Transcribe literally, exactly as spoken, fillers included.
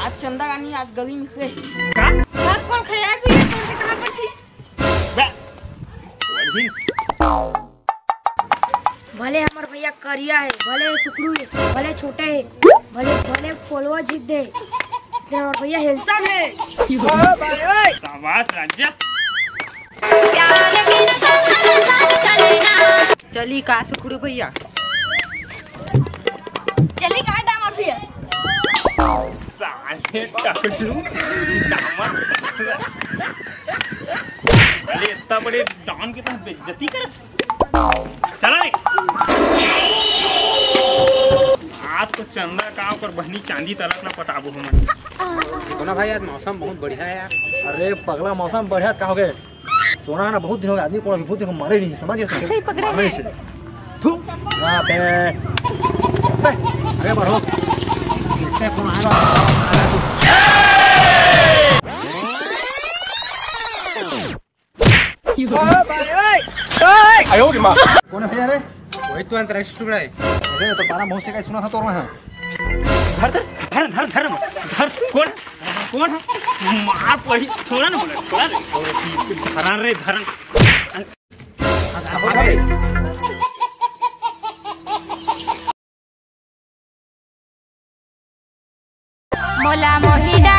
आज चंदा गानी, आज गली मिल गए। का? रात कौन खाए? आज भैया कौन से कहाँ पर थी? बे, वही। भले हमर भैया करिया हे, भले सुकड़ू हे, भले छोटे हे, भले, भले पोलवा जीत दे, लेकिन हमर भैया handsome हे। शाबाश राजा। चली का सुकड़ू भैया? चली का डामर भैया? साले टकलू, डामर। अरे इतना बड़े डॉन के तन बेइज्जती करत। चला रे। आज तो चंदा का ओकर बहनी चांदी तलक ला पटाबो हमन। कोना भाई, आज मौसम बहुत बढ़िया है यार। अरे पगला, मौसम बढ़िया का हो गए? सोना है ना, बहुत दिन हो गया, आदमी को अभी बहुत दिन हो मारे नहीं, समझ गए? सही पकड़े मारे हैं। से। थू, यहाँ पे। अरे बढ़ो। देखते हैं कौन आएगा। आयो रे माँ। कौन है भैया रे? वही तो अंतर्राष्ट्रीय टुकड़ा है। अरे तो बारह मुंह से का सुना था तोर में। धर, धर, धर, धर, धर, धर। कौन, कौन है? मार पड़ी, छोड़ा ना बोला, छोड़ा रे। धरन रे, धरन। मोला मोहिना